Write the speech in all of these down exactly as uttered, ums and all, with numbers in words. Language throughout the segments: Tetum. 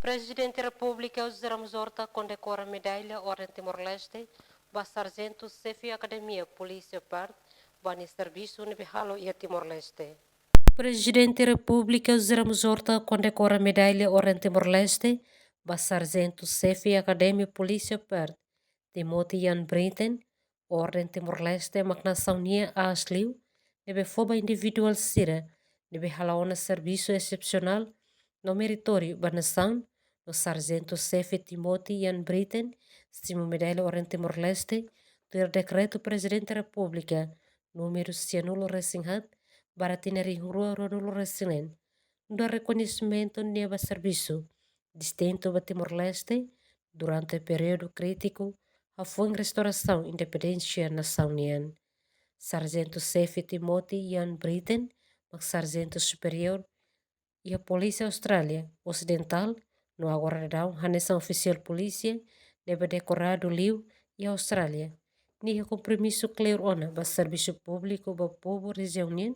Prezidente Repúblika José Ramos Horta kondekora medalla Orden Timor-Leste ba Sarjentu Xefe Akademia Polísia PERT ba nia servisu ne'ebé halo iha Timor-Leste. Prezidente Repúblika José Ramos Horta kondekora medalla Orden Timor-Leste ba Sarjentu Xefe Akademia Polísia PERT, Timothy Jan Britten, Orden Timor-Leste mak nasaun nian aas liu, ne'ebé fó ba individuál sira ne'ebé hala'o ona servisu esepsionál no meritóriu ba nasaun, no Sarjentu Xefe Timothy Jan Britten simu medalla Orden Timor-Leste tuir dekretu Prezidente Repúblika númeru sianulu resin haat barra tinan rihun rua ruanulu resin neen, nu'udar rekoñesimentu nia ba servisu distintu ba Timor-Leste durante períodu krítiku hafoin restaurasaun independénsia nasaun nian. Sarjentu Xefe Timothy Jan Britten mak Sarjentu Superiór iha Polísia Austrália Osidentál, no agora daudaun hanesan ofisiál polísia ne'ebé dekoradu liu iha Austrália. Nia iha kompromisu kleur ona ba servisu públiku ba povu rejiaun nian.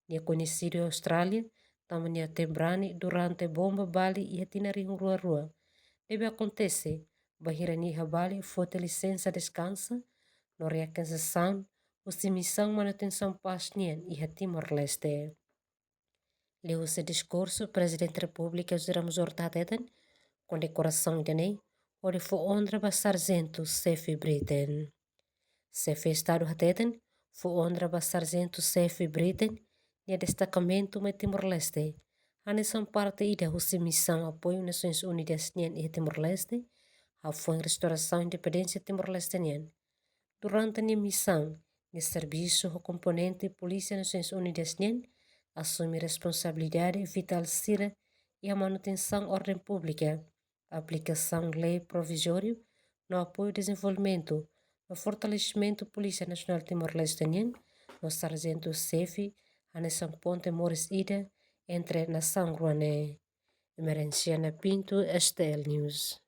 Nia koñesidu iha Austrália tanba nia aten brani durante bomba Bali iha tinan rihun rua rua, ne'ebé akontese bainhira nia iha Bali foti lisensa deskansa no reakensasaun husi misaun manutensaun pás nian iha Timor-Leste. Liuhusi diskursu, Prezidente Repúblika José Ramos Horta hateten, kondekorasaun ida-ne'e hodi fó onra ba Sarjentu Xefe Britten. Xefe Estadu hateten, fó onra ba Sarjentu Xefe Britten nia destakamentu mai Timor-Leste hanesan parte ida husi misaun apoiu Nasoins Unidas nian iha Timor-Leste hafoin restaurasaun independénsia Timor-Leste nian. Durante nia misaun, nia servisu ho komponente Polísia Nasoins Unidas nian, asume responsabilidade vitál sira iha manutensaun orden públika, aplikasaun lei provizóriu no apoiu dezenvolvimentu no fortalesimentu Polísia Nasionál Timor-Leste nian, no Sarjentu Xefe hanesan ponte moris ida entre nasaun rua ne'e. Emerenciana Pinto, S T L News.